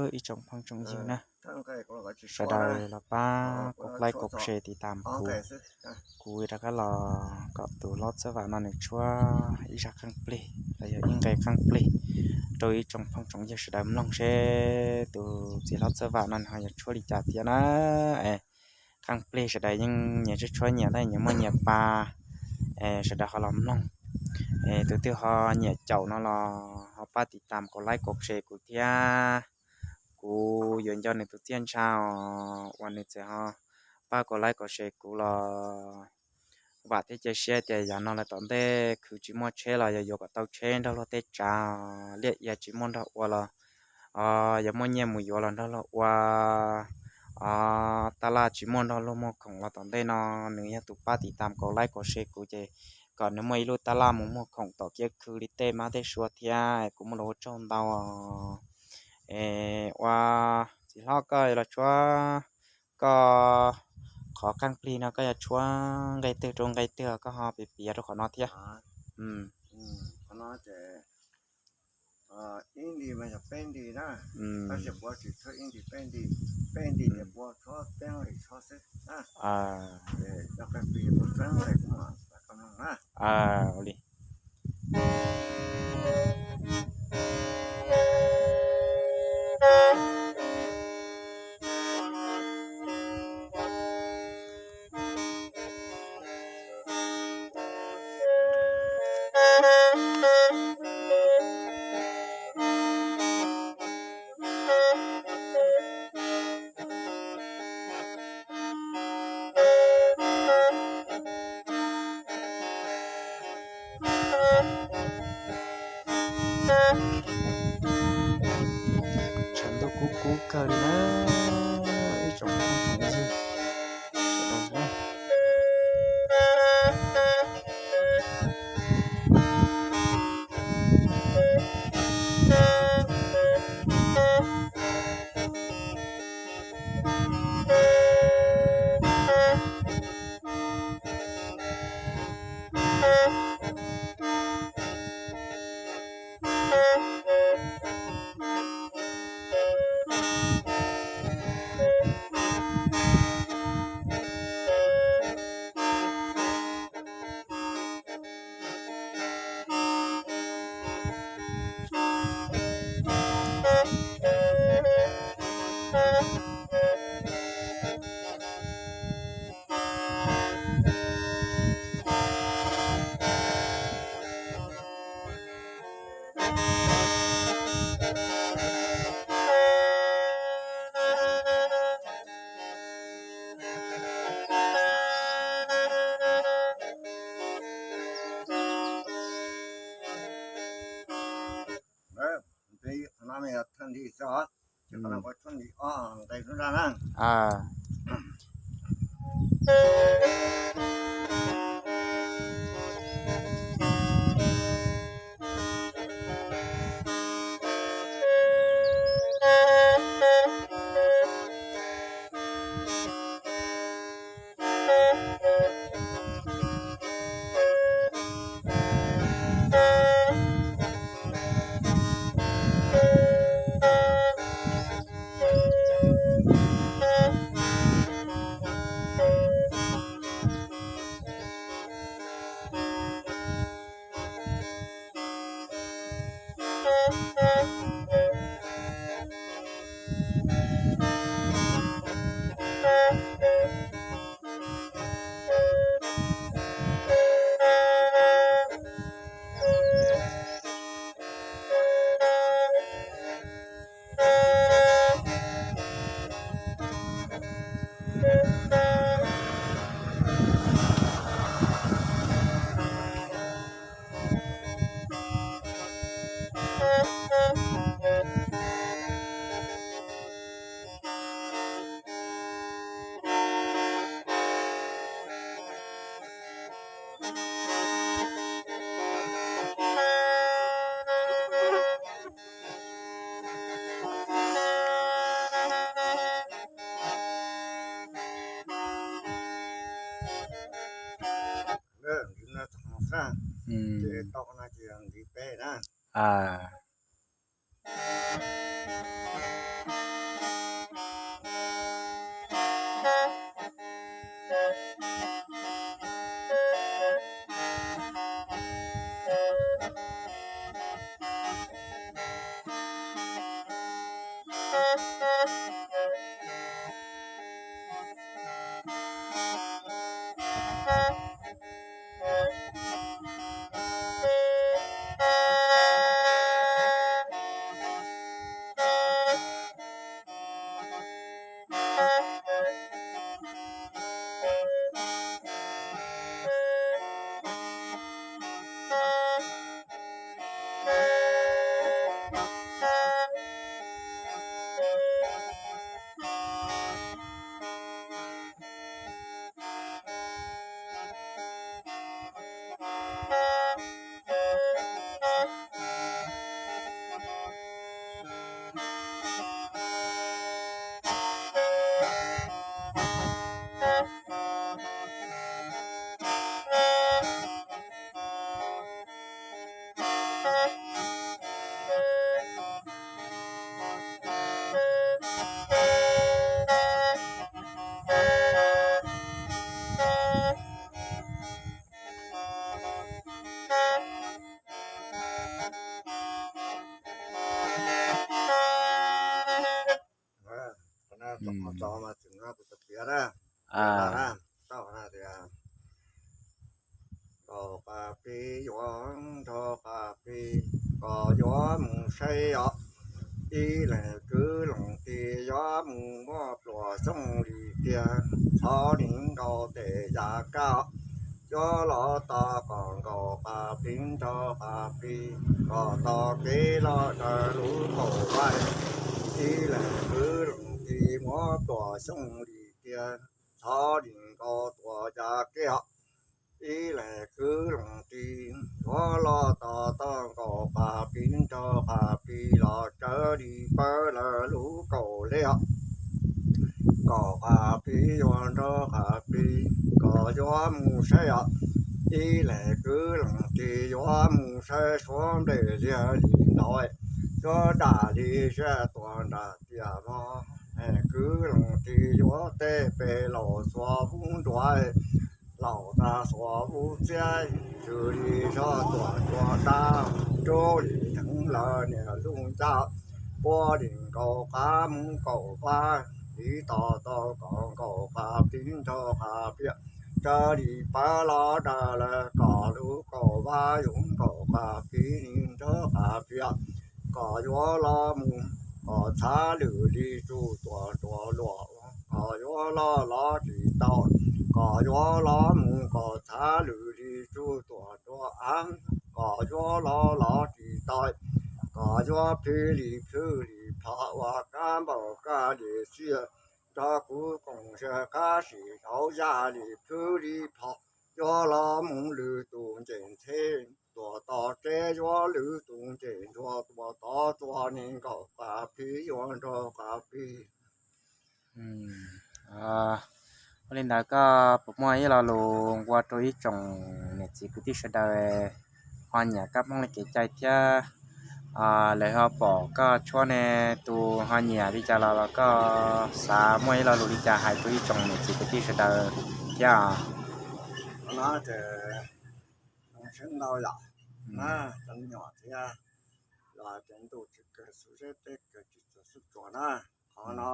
Ib tsoom phooj tsoom ywg na, sawv daws los pab kaum like kaum share tiv tam kuv, kuv rov qab los kom tus hlob Txawj Vam no nws tshuab ib zaj qeej plig los yog ib nqe qeej plig rau ib tsoom phooj tsoom ywg sawv daws mloog seb tus txiv hlob Txawj Vam no nws ho yuav tshuab li cas thiab na. Qeej plig sawv daws yeej nyias tshuab tshuab nyias tab nyias muaj nyias pa, sawv daws ho los mloog. Tus twg ho nyiam caum no los ho pab tiv tam kaum like kaum share kuv thiab. Kuv yuav nco nws tus txiaj ntsha os, uas nws txawm ho pab kaum like kaum share kuv los vam thiab cia siab tias yav no lawm tom ntej khwv tsis muaj tsheb los yog yuav kom tau tsheb nrog luag tej tsav, liaj ia tsis muaj nrog ua los yog muaj nyiaj mus yuav los nrog luag ua, tab laj tsis muaj nrog luag muag khoom los tom ntej no nws yog tus pab tiv tam kaum like kaum share kuv ces kom nws muaj ib lub tab laj mus muag khoom tom kiab khw li tej mab tej sua thiab kuv muaj lus ua tsaug ntau. Es ua txiv hlob koj los tshuab, koj qhov qeej plig no koj yuav tshuab nqe twg rau nqe twg koj ho piav piav rau qhov no thiab. Ib nti mas yog peb nti na, tab sis kuv tsis tshuab ib nti peb nti, peb nti ces kuv tshuab peb nti tshuab xwb na. Yog qeej plig kuv tshuab nqe kuv mam rau koj mloog na. Ua li. Tshav ntuj kub kub kawg li na, ib tsoom phooj ywg sawv daws na. Txog mas tseem no kuv tau piav na, tau na tias, kom qas pib yuav nrog qas pib, kom yuav mus saib os, ib leeg kwv leej tij yuav mus muab pluas xyooj li tiag, txhob li nkaus tes ya kaj, yuav los tos kom nkaus qas pib nrog qas pib, kom tos kev los daws lub kaum vaj, ib leeg kwv leej tij muab pluas xyooj li tiag, txhob li nkaus tuaj ya kaj os, ib leeg kwv leej tij yuav los tos tau nkaus qas pib nrog qas pib los raws li pawg lawv lub kaum vaj os, kom qas pib yuav nrog qas pib, kom yuav mus saib os, ib leeg kwv leej tij yuav mus saib suav nplej liag li ntawd, yuav dam li zaj tuaj nram tiaj mog, leeg kwv leej tij yuav teb pem laus xuas vub nruas, laus tag xuas vub txiab, xws li zaj tuaj nruas dab, rub li dheev lawv niam lub ncaj, puab li nkaus qas mus kaum vaj, li tos tau kom nkaus qas pib nrog qas pib, raws li pawg los daws lawv kom lub kaum vaj yuav nkaus qas pib li nrog qas pib, kom yuav los mus kom txhav lwm li tsuj tuaj nruas luam, kom yuav los los tsis tau, kom yuav los mus kom txhav lwm li tsuj tuaj nruas av, kom yuav los los tsis tau, kom yuav plhws li plhws li plhom ua kab npaum kaj li xiab, nrog kuv koom siab qab sim hauv yaj li plhws li plhom, yuav los mus lwm tus ncej ntxhe, tuaj tom tsev yuav lwm tus ncej ntsuag, tuaj tom txuas ni nkaus qas pib yuav nrog qas pib. Ua li ntawd koj puas muaj ib lo lus nqua rau ib tsoom niam txiv kwv tij sawv daws ho nyiam kab Hmoob li kev cai thiab, lawv ho pom koj tshuab ne, tus ho nyiam li cas los los koj xav muaj ib lo lus li cas hais rau ib tsoom niam txiv kwv tij sawv daws thiab? Qhov no ces zoo siab ntau yom, cov me nyuam thiab, los hais tias ntuj tsis kawg xub zeb teb kawg tsis txawg xub tsuas na. Qhov no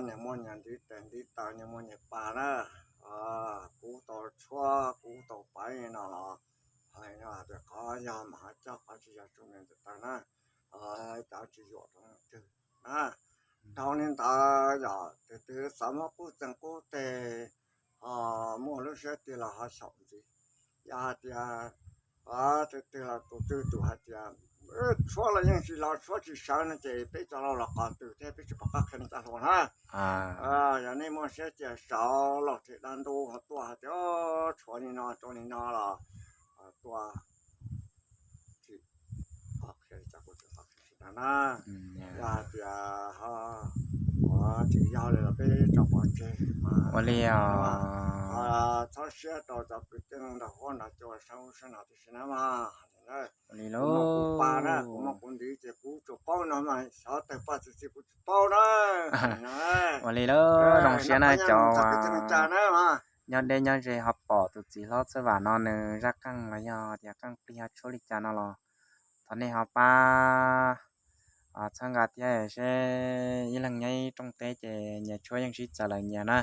niag muaj niag ntiv tes ntiv taw, niag muaj niag pa na, kuv tau tshuab kuv tau paiv no los hais no tias qhov yog mas ho coj qhov tsis yog tsuj niag ntiv taw na, cov tsis yuam rau leej twg na. Dhau li ntawd yog tus twg xav muab qub txeeg qub teg, muaj lub siab tiag los ho xyaum ntxiv. Yog hais tias tus twg los tus twg tus hais tias tshuab los yeej tsis los tshuab tsis sawv no ces peb cov laus los qhov twg thiab peb tsis pom qab qhia li cas hluas na. Yog nej muaj siab cia saud los tsev dab ntub ho tuaj hais tias tshuav li no rau li no los tuaj qhia li cas kuv tsis qhia na. Yog hais tias ho tsis yog li los peb tso pov tseg mas ua li os. Txhob siab rau cov kwv tij neej nrog huab nrog cua sab ub sab no tib si na mas. Ua li kuv muaj kuv pa na, kuv lauj. Muaj kuv ntiv ces kuv tsuas paub no mas xyov tawg paj txi txiv kuv tsis paub na. Ua li lauj, zoo siab na cov nyob deb nyob ze ho pom tus txiv hlob Txawj Vam no nws zaj qeej los yog tias qeej plig ho tshuab li cas no los thov nej ho pab txhawb nqa thiab seb ib leeg nyob ib rooj teb ces nyias tshuab yeej sib txawv lawm nyias na.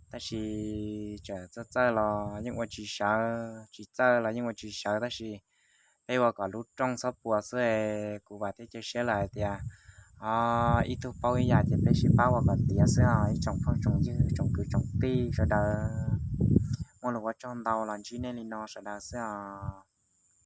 Tab sis txawm txawj txawj los yeej ua tsis sawv, tsis txawj los yeej ua tsis sawv, tab sis peb ua kom lub rooj txhob puas xwb es kuv vam thiab cia siab lawm hais tias ib tug paub ib yam ces peb sib pab ua kom tiav xwb os ib tsoom phooj tsoom ywg tsoom kwv tsoom tij sawv daws. Muaj lus ua tsaug ntau los ntsib nej li no sawv daws xwb os.